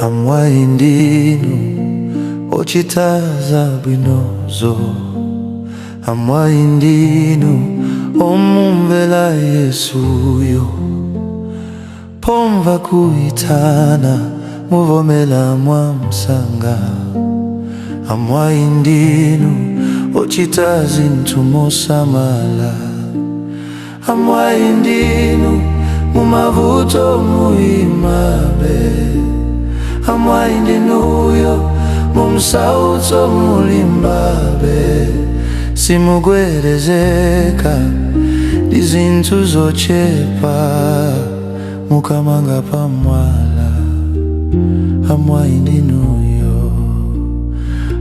Amwayi ndinu ochita zabwinozo, amwayi ndinu omumvera Yesuyo. Pomva kuitana muvomera mwamsanga, amwayi ndinu ochita zinthu mosamala, amwayi ndinu mumavuto muimabe, amwayi ndinuyo mumsautso mulimbabe. Simugwedezeka ndi zinthu zochepa, mukamanga pamwala, amwayi ndinuyo.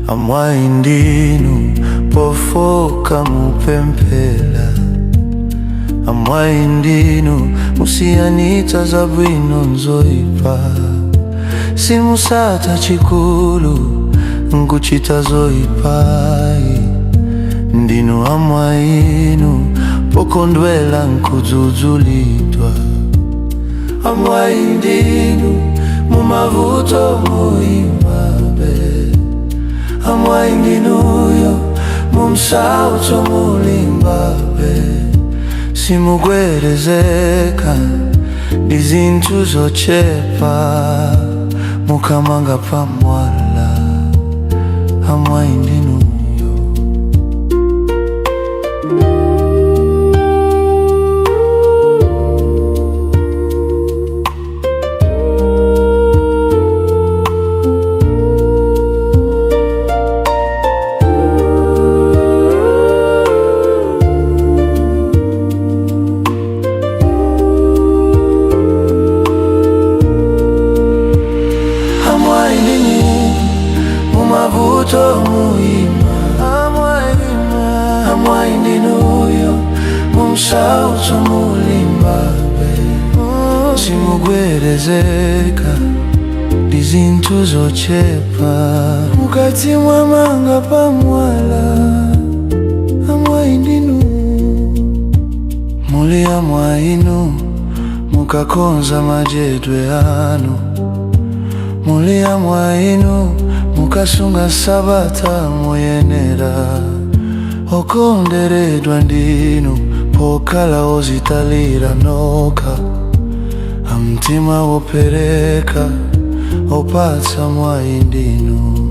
Amwayi ndinu pofooka mupemphera, amwayi ndinu musiyanitsa zabwino nzoipa, simutsata chikulu nkuchita zoipayi. Ndinu amwayinu pokondwela nkudzudzulidwa, amwayi ndinu mumavuto muimabe, amwayi ndinuyo mumsautso mulimbabe. Simugwedezeka ndi zinthu zochepa, mukamanga pamwala, amwayi ndinuyo. Amwayi ndinu mumavuto muima, amwayi ndinuyo mumsautso mulimbabe. Simugwedezeka ndi zinthu zochepa, mukati mwamanga pamwala, amwayi ndinu. Muli amwayinu mukakonza madyedwe anu, muli amwayinu mukasunga sabata moyenera. Okonderedwa ndinu pokhala ozitalira nokha, amtima wopereka opatsa, mwayi ndinu.